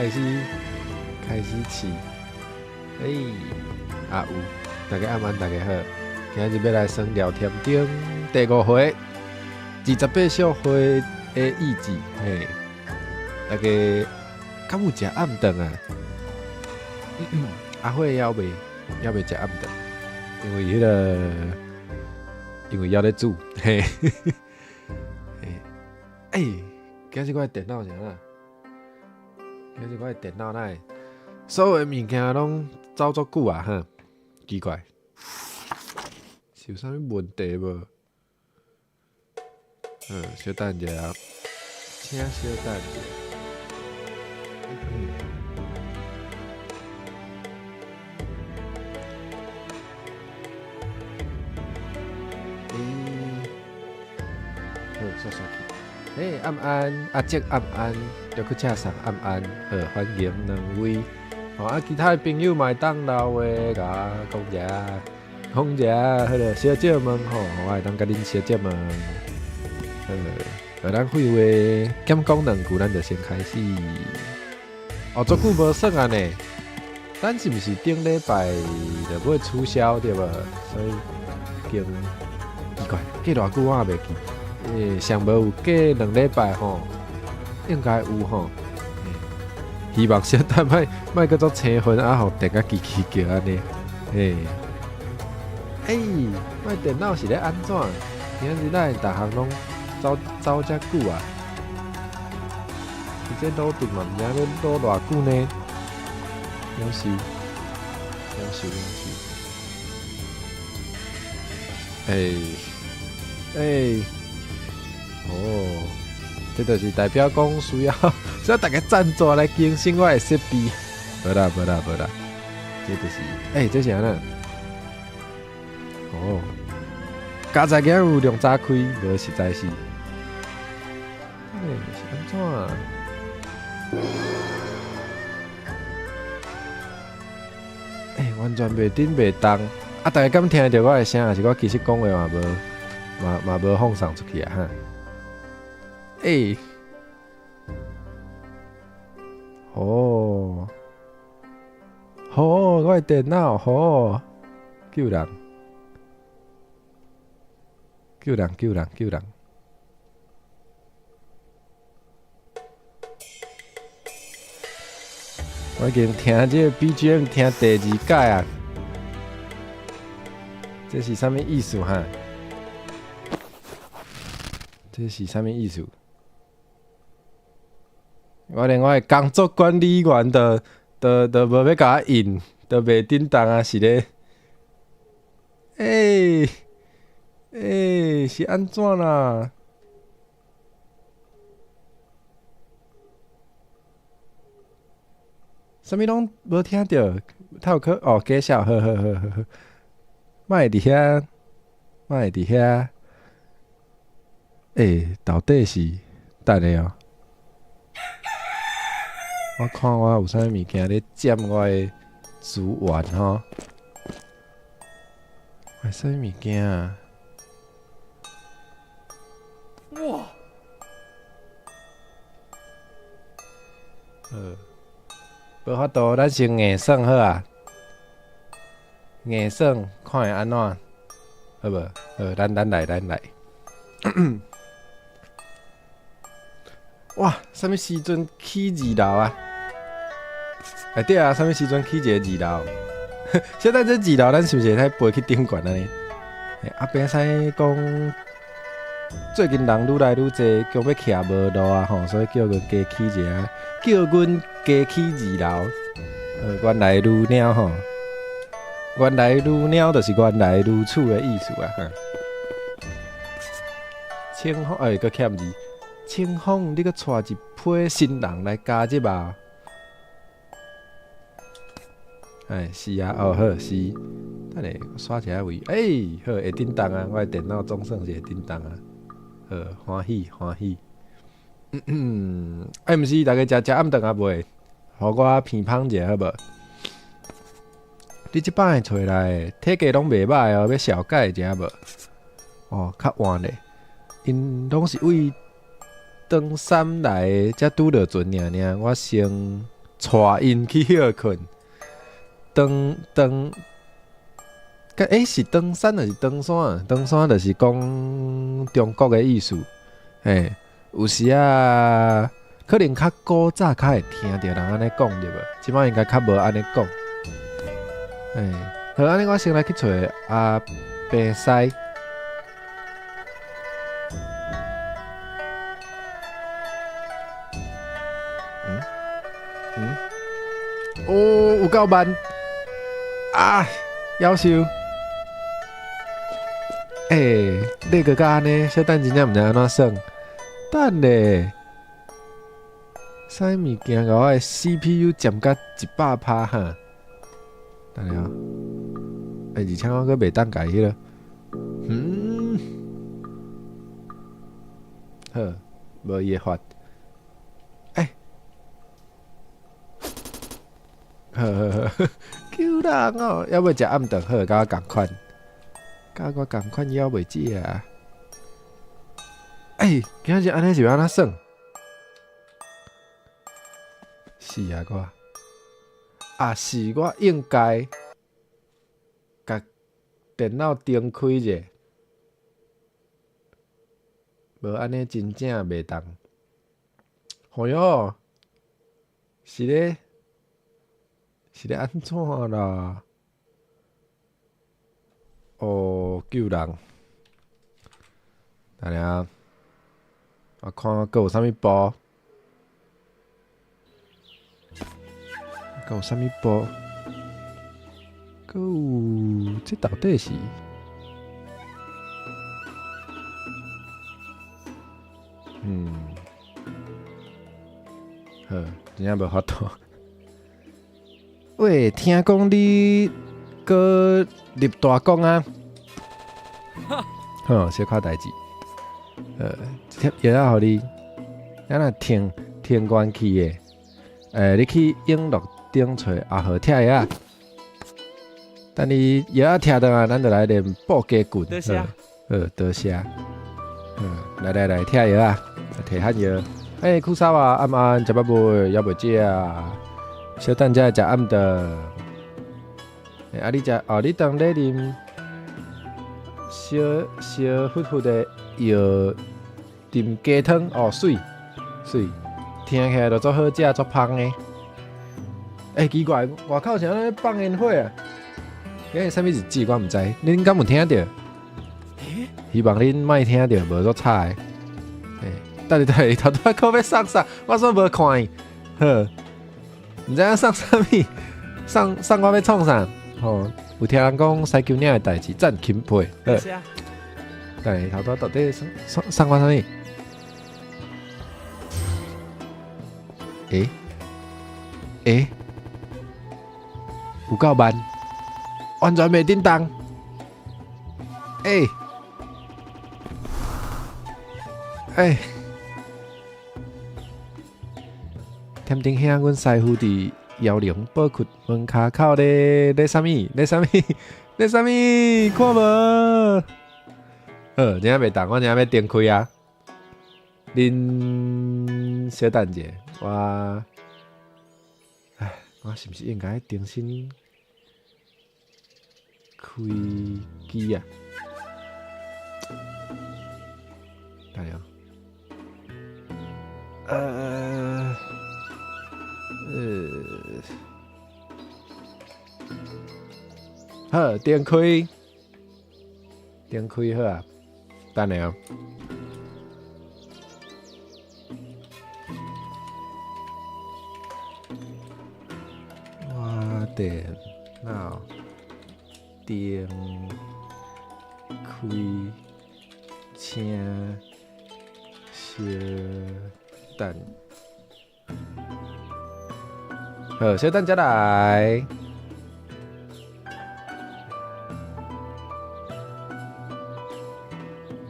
開始開始試。欸，啊有，大家暗安，大家好，今日欲來耍聊天頂第五回，28小會的意志，嘿，大家敢有食暗頓啊？阿慧猶未食暗頓，因為彼个因為猶咧煮，嘿，欸，今日我的電腦是按怎？今日我的電腦哪會所有的物件攏走足久啊？哈，奇怪，是有啥物問題無？小等一下，請小等一下。欸，好，煞煞去。欸，暗安，阿叔暗安，著去請送暗安，好，歡迎兩位。吼，啊，其他的朋友嘛會當留話共我講者，講者，彼个小借問吼，我會當共恁小借問。好，咱廢話減講兩句，咱就先開始。哦，足久無耍啊呢，咱是毋是頂禮拜就欲取消對無？所以已經奇怪，過偌久我也袂記。欸，上無有過2禮拜吼，應該有吼。希望小等莫莫閣做青雲啊，予電甲嘰嘰叫按呢。欸，欸，我的電腦是咧按怎？今仔日哪會逐項攏走走遮久啊？伊這老電嘛毋知影欲老偌久呢？夭壽，夭壽，夭壽。欸，欸，哦，這就是代表講需要大家贊助來更新我的設備。無啦無啦無啦，這就是，欸，這是按怎？哦，佳哉今仔有兩早開，無實在是。欸，是按怎？欸，完全袂振袂動。啊，大家敢聽著我的聲？抑是我其實講話嘛無，嘛嘛無放送出去啊？哈。欸，哦，好，我的電腦好，救人，救人，救人，救人！我已經聽這個 BGM 聽第二擺啊，這是啥物意思哈？這是啥物意思？我連我的工作管理員都都都無欲共我應，都袂振動啊！是咧，欸欸，是按怎啦？啥物攏無聽著，透可哦，假笑，好好好好好，莫會佇遐，莫會佇遐，欸，到底是等下哦。我看我有啥物物件咧佔我的資源吼？欸，啥物物件啊？哇！好，無法度，咱先硬算好啊。硬算看會按怎，好無？好，咱來，咱來。哇！啥物時陣起二樓啊？欸對啊，啥物時陣起一个二樓？小等這二樓，咱是毋是會使飛去頂懸按呢？阿伯使講，最近人愈來愈濟，強欲徛無路啊吼，所以叫阮加起一个，叫阮加起二樓。原來如鳥吼，原來如鳥就是原來如此的意思啊！清風欸，閣欠字。清風，你閣帶一批新人來加入啊？哎，是啊，哦好，是。等下我刷一下位，欸，好，會振動啊！我的電腦總算是會振動啊！好，歡喜歡喜。欸，毋是，大家食食暗頓啊未？予我鼻芳一下好無？你這擺揣來體格攏袂䆀哦，欲小改一下無？哦，較換咧，𪜶攏是為唐山來的，才拄著船爾爾。我先帶𪜶去歇睏。長長，欸，是長山還是長山啊？長山就是講中國的意思。嘿，有時啊，可能較古早較會聽著人按呢講對無？這擺應該較無按呢講。嘿，好，按呢我先來去揣阿伯師。嗯嗯，哦，有夠慢啊！夭壽。欸，你閣按呢？小等真正毋知按怎耍。等咧，啥物件共我的 CPU 占甲100%哈？等下哦，欸，而且我閣袂當共彼个，好，無伊的法。欸，好好好，救人哦！猶未食暗頓，好，佮我仝款，佮我仝款猶未食。欸，今仔日按呢是欲按怎耍？是啊，我啊是我應該共電腦重開者，無按呢真正袂當。哎喲，是咧按怎啦？哦，救人！等下，我看閣有啥物步？閣有啥物步？閣有，這到底是？好，真正無法度。喂，聽講你閣入大講啊？好，小可代誌。這貼藥仔予你，咱若停停關去的，欸，你去永樂頂揣阿和拆藥仔。等你藥仔拆轉來，咱就來練布家棍。多謝。好，多謝。來來來，拆藥仔，提汗藥。欸，苦沙啊，暗暗食飽未？猶未食。小等才會食暗頓。欸，啊，你食哦？你當咧啉燒燒忽忽的藥炖雞湯哦，媠媠，聽起來就足好食，足芳的。欸，奇怪，外口是按怎咧放煙火啊？今日啥物日子我毋知，恁敢有聽著？希望恁莫聽著，無足吵的。欸，等下等下，頭拄仔閣欲送啥？我煞無看伊。好，毋知影送啥物？送送我欲創啥？吼，有聽人講西殕嶺的代誌，讚欽佩。好，等下頭拄仔到底送送送我啥物？欸欸，有夠慢，完全袂振動。欸欸，添丁兄，阮師傅佇搖龍寶窟門跤口咧咧啥物？咧啥物？咧啥物？看無？好，真正袂動，我真正欲重開啊！恁小等者，我，唉，我是毋是應該重新開機啊？等下，好，重開，重開好啊，等下哦。我電腦重開，請稍等。好，稍等才來。